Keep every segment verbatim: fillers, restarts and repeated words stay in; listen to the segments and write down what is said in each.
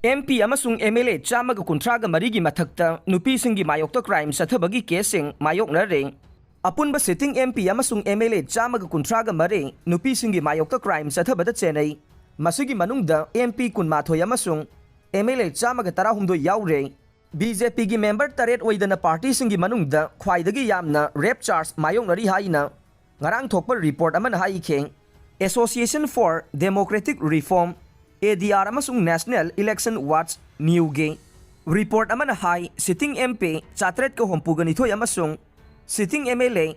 M P ꯑꯃꯁꯨꯡ M L A ꯆꯥꯝꯃꯒ ꯀꯨꯟꯊ꯭ꯔꯥꯒ ꯃꯔꯤꯒꯤ ꯃꯊꯛꯇ ꯅꯨꯄꯤꯁꯤꯡꯒꯤ ꯃꯥꯌꯣꯛꯇ ꯀ꯭ꯔꯥꯏꯝ ꯆꯠꯊꯕꯒꯤ ꯀꯦꯁꯁꯤꯡ ꯃꯥꯌꯣꯛꯅꯔꯦ꯫ ꯑꯄꯨꯟꯕ ꯁꯤꯇꯤꯡ ꯑꯦꯝ ꯄꯤ ꯑꯃꯁꯨꯡ ꯑꯦꯝ ꯑꯦꯜ ꯑꯦ ꯆꯥꯝꯃꯒ ꯀꯨꯟꯊ꯭ꯔꯥꯒ ꯃꯔꯤ ꯅꯨꯄꯤꯁꯤꯡꯒꯤ ꯃꯥꯌꯣꯛꯇ ꯀ꯭ꯔꯥꯏꯝ ꯆꯠꯊꯕꯗ ꯆꯦꯟꯅꯩ꯫ ꯃꯁꯤꯒꯤ ꯃꯅꯨꯡꯗ ꯑꯦꯝ ꯄꯤ ꯀꯨꯟꯃꯥꯊꯣꯏ ꯑꯃꯁꯨꯡ ꯑꯦꯝ ꯑꯦꯜ ꯑꯦ ꯆꯥꯝꯃꯒ ꯇꯔꯥꯍꯨꯝꯗꯣꯏ ꯌꯥꯎꯔꯦ꯫ ꯕꯤ ꯖꯦ ꯄꯤꯒꯤ ꯃꯦꯝꯕꯔ ꯇꯔꯦꯠ ꯑꯣꯏꯗꯅ ꯄꯥꯔꯇꯤꯁꯤꯡꯒꯤ ꯃꯅꯨꯡꯗ ꯈ꯭ꯋꯥꯏꯗꯒꯤ ꯌꯥꯝꯅ ꯔꯦꯞ ꯆꯥꯔꯖ ꯃꯥꯌꯣꯛꯅꯔꯤ ꯍꯥꯏꯅ ꯉꯔꯥꯡ ꯊꯣꯛꯄ ꯔꯤꯄꯣꯔꯠ ꯑꯃꯅ ꯍꯥꯏꯈꯤ꯫ Association for Democratic Reform, A D R, ꯑꯃꯁꯨꯡ National Election Watch, ꯅꯤꯎꯒꯤ ꯔꯤꯄꯣꯔꯠ ꯑꯃꯅ ꯍꯥꯏ, ꯁꯤꯇꯤꯡ ꯑꯦꯝ ꯄꯤ ꯆꯥꯇ꯭ꯔꯦꯠꯀ ꯍꯨꯝꯐꯨꯒ ꯅꯤꯊꯣꯏ ꯑꯃꯁꯨꯡ ꯁꯤꯇꯤꯡ ꯑꯦꯝ ꯑꯦꯜ ꯑꯦ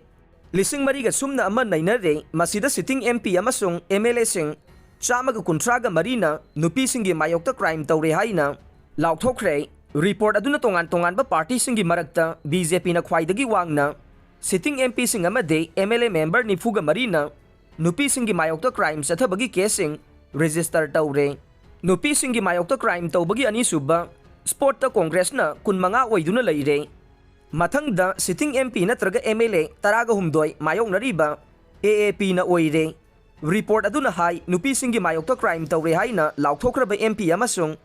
ꯂꯤꯁꯤꯡ ꯃꯔꯤꯒ ꯁꯨꯞꯅ ꯑꯃ ꯅꯩꯅꯔꯦ꯫ ꯃꯁꯤꯗ ꯁꯤꯇꯤꯡ ꯑꯦꯝ ꯄꯤ ꯑꯃꯁꯨꯡ ꯑꯦꯝ ꯑꯦꯜ ꯑꯦꯁꯤꯡ ꯆꯥꯝꯃꯒ ꯀꯨꯟꯊ꯭ꯔꯥꯒ ꯃꯔꯤꯅ ꯅꯨꯄꯤꯁꯤꯡꯒꯤ ꯃꯥꯌꯣꯛꯇ ꯀ꯭ꯔꯥꯏꯝ ꯇꯧꯔꯦ ꯍꯥꯏꯅ ꯂꯥꯎꯊꯣꯛꯈ꯭ꯔꯦ꯫ ꯔꯤꯄꯣꯔꯠ ꯑꯗꯨꯅ ꯇꯣꯉꯥꯟ ꯇꯣꯉꯥꯟꯕ ꯄꯥꯔꯇꯤꯁꯤꯡꯒꯤ ꯃꯔꯛꯇ ꯕꯤ ꯖꯦ ꯄꯤꯅ ꯈ꯭ꯋꯥꯏꯗꯒꯤ ꯋꯥꯡꯅ ꯁꯤꯇꯤꯡ ꯑꯦꯝ ꯄꯤꯁꯤꯡ ꯑꯃꯗꯤ ꯑꯦꯝ ꯑꯦꯜ ꯑꯦ ꯃꯦꯝꯕꯔ ꯅꯤꯐꯨꯒ ꯃꯔꯤꯅ ꯅꯨꯄꯤꯁꯤꯡꯒꯤ ꯃꯥꯌꯣꯛꯇ ꯀ꯭ꯔꯥꯏꯝ ꯆꯠꯊꯕꯒꯤ ꯀꯦꯁꯁꯤꯡ ꯔꯦꯖꯤꯁꯇꯔ ꯇꯧꯔꯦ꯫ ꯅꯨꯄꯤꯁꯤꯡꯒꯤ ꯃꯥꯌꯣꯛꯇ ꯀ꯭ꯔꯥꯏꯝ ꯇꯧꯕꯒꯤ ꯑꯅꯤꯁꯨꯕ ꯁ꯭ꯄꯣꯠꯇ ꯀꯣꯡꯒ꯭ꯔꯦꯁꯅ ꯀꯨꯟꯃꯉꯥ ꯑꯣꯏꯗꯨꯅ ꯂꯩꯔꯦ꯫ ꯃꯊꯪꯗ ꯁꯤꯇꯤꯡ ꯑꯦꯝ ꯄꯤ ꯅꯠꯇ꯭ꯔꯒ ꯑꯦꯝ ꯑꯦꯜ ꯑꯦ ꯇꯔꯥꯒ ꯍꯨꯝꯗꯣꯏ ꯃꯥꯌꯣꯛꯅꯔꯤꯕ ꯑꯦ ꯑꯦ ꯄꯤꯅ ꯑꯣꯏꯔꯦ꯫ ꯔꯤꯄꯣꯔꯠ ꯑꯗꯨꯅ ꯍꯥꯏ, ꯅꯨꯄꯤꯁꯤꯡꯒꯤ ꯃꯥꯌꯣꯛꯇ ꯀ꯭ꯔꯥꯏꯝ ꯇꯧꯔꯦ ꯍꯥꯏꯅ ꯂꯥꯎꯊꯣꯛꯈ꯭ꯔꯕ ꯑꯦꯝ ꯄꯤ ꯑꯃꯁꯨꯡ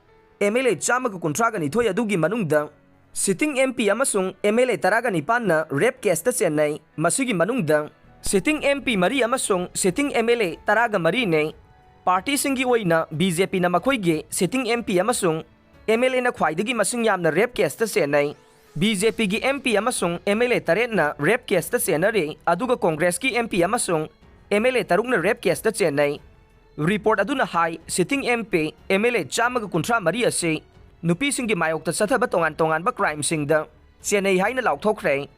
ꯑꯦꯝ ꯑꯦꯜ ꯑꯦ ꯆꯥꯝꯃꯒ ꯀꯨꯟꯊ꯭ꯔꯥꯒ ꯅꯤꯊꯣꯏ ꯑꯗꯨꯒꯤ ꯃꯅꯨꯡꯗ ꯁꯤꯇꯤꯡ ꯑꯦꯝ ꯄꯤ ꯑꯃꯁꯨꯡ ꯑꯦꯝ ꯑꯦꯜ ꯑꯦ ꯇꯔꯥꯒ ꯅꯤꯄꯥꯟꯅ ꯔꯦꯞ ꯀꯦꯁꯇ ꯆꯦꯟꯅꯩ꯫ ꯃꯁꯤꯒꯤ ꯃꯅꯨꯡꯗ ꯁꯤꯇꯤꯡ ꯑꯦꯝ ꯄꯤ ꯃꯔꯤ ꯑꯃꯁꯨꯡ ꯁꯤꯇꯤꯡ ꯑꯦꯝ ꯑꯦꯜ ꯑꯦ ꯇꯔꯥꯒ ꯃꯔꯤꯅꯤ꯫ ꯄꯥꯔꯇꯤꯁꯤꯡꯒꯤ ꯑꯣꯏꯅ ꯕꯤ ꯖꯦ ꯄꯤꯅ ꯃꯈꯣꯏꯒꯤ ꯁꯤꯇꯤꯡ ꯑꯦꯝ ꯄꯤ ꯑꯃꯁꯨꯡ ꯑꯦꯝ ꯑꯦꯜ ꯑꯦꯅ ꯈ꯭ꯋꯥꯏꯗꯒꯤ ꯃꯁꯤꯡ ꯌꯥꯝꯅ ꯔꯦꯞ ꯀꯦꯁꯇ ꯆꯦꯟꯅꯩ꯫ ꯕꯤ ꯖꯦ ꯄꯤꯒꯤ ꯑꯦꯝ ꯄꯤ ꯑꯃꯁꯨꯡ ꯑꯦꯝ ꯑꯦꯜ ꯑꯦ ꯇꯔꯦꯠꯅ ꯔꯦꯞ ꯀꯦꯁꯇ ꯆꯦꯟꯅꯔꯦ, ꯑꯗꯨꯒ ꯀꯣꯡꯒ꯭ꯔꯦꯁꯀꯤ ꯑꯦꯝ ꯄꯤ ꯑꯃꯁꯨꯡ ꯑꯦꯝ ꯑꯦꯜ ꯑꯦ ꯇꯔꯨꯛꯅ ꯔꯦꯞ ꯀꯦꯁꯇ ꯆꯦꯟꯅꯩ꯫ ꯔꯤꯄꯣꯔꯠ ꯑꯗꯨꯅ ꯍꯥꯏ, sitting M P, M L A ꯆꯥꯝꯃꯒ ꯀꯨꯟꯊ꯭ꯔꯥ ꯃꯔꯤ ꯑꯁꯤ ꯅꯨꯄꯤꯁꯤꯡꯒꯤ ꯃꯥꯌꯣꯛꯇ ꯆꯠꯊꯕ ꯇꯣꯉꯥꯟ ꯇꯣꯉꯥꯟꯕ ꯀ꯭ꯔꯥꯏꯝꯁꯤꯡꯗ ꯆꯦꯟꯅꯩ ꯍꯥꯏꯅ ꯂꯥꯎꯊꯣꯛꯈ꯭ꯔꯦ꯫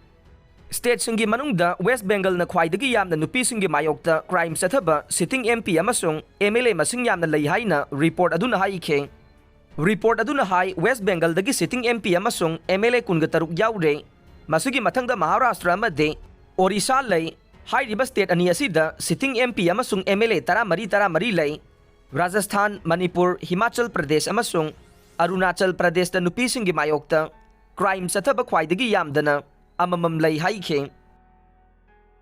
ꯁ꯭ꯇꯦꯠꯁꯤꯡꯒꯤ ꯃꯅꯨꯡꯗ ꯋꯦꯁ꯭ꯠ ꯕꯦꯡꯒꯜꯅ ꯈ꯭ꯋꯥꯏꯗꯒꯤ ꯌꯥꯝꯅ ꯅꯨꯄꯤꯁꯤꯡꯒꯤ ꯃꯥꯌꯣꯛꯇ ꯀ꯭ꯔꯥꯏꯝ ꯆꯠꯊꯕ ꯁꯤꯇꯤꯡ ꯑꯦꯝ ꯄꯤ ꯑꯃꯁꯨꯡ ꯑꯦꯝ ꯑꯦꯜ ꯑꯦ ꯃꯁꯤꯡ ꯌꯥꯝꯅ ꯂꯩ ꯍꯥꯏꯅ ꯔꯤꯄꯣꯔꯠ ꯑꯗꯨꯅ ꯍꯥꯏꯈꯤ꯫ ꯔꯤꯄꯣꯔꯠ ꯑꯗꯨꯅ ꯍꯥꯏ, ꯋꯦꯁ꯭ꯠ ꯕꯦꯡꯒꯜꯗꯒꯤ ꯁꯤꯇꯤꯡ ꯑꯦꯝ ꯄꯤ ꯑꯃꯁꯨꯡ ꯑꯦꯝ ꯑꯦꯜ ꯑꯦ ꯀꯨꯟꯒ ꯇꯔꯨꯛ ꯌꯥꯎꯔꯦ꯫ ꯃꯁꯤꯒꯤ ꯃꯊꯪꯗ ꯃꯍꯥꯔꯥꯁ꯭ꯇ꯭ꯔ ꯑꯃꯗꯤ ꯑꯣꯔꯤꯁꯥ ꯂꯩ꯫ ꯍꯥꯏꯔꯤꯕ ꯁ꯭ꯇꯦꯠ ꯑꯅꯤ ꯑꯁꯤꯗ ꯁꯤꯇꯤꯡ ꯑꯦꯝ ꯄꯤ ꯑꯃꯁꯨꯡ ꯑꯦꯝ ꯑꯦꯜ ꯑꯦ ꯇꯔꯥꯃꯔꯤ ꯇꯔꯥꯃꯔꯤ ꯂꯩ꯫ ꯔꯥꯖꯁꯊꯥꯟ, ꯃꯅꯤꯄꯨꯔ, ꯍꯤꯃꯥꯆꯜ ꯄ꯭ꯔꯗꯦꯁ ꯑꯃꯁꯨꯡ ꯑꯔꯨꯅꯥꯆꯜ ꯄ꯭ꯔꯗꯦꯁꯇ ꯅꯨꯄꯤꯁꯤꯡꯒꯤ ꯃꯥꯌꯣꯛꯇ ꯀ꯭ꯔꯥꯏꯝ ꯆꯠꯊꯕ ꯈ꯭ꯋꯥꯏꯗꯒꯤ ꯌꯥꯝꯗꯅ ꯑꯃꯃꯝ ꯂꯩ ꯍꯥꯏꯈꯤ꯫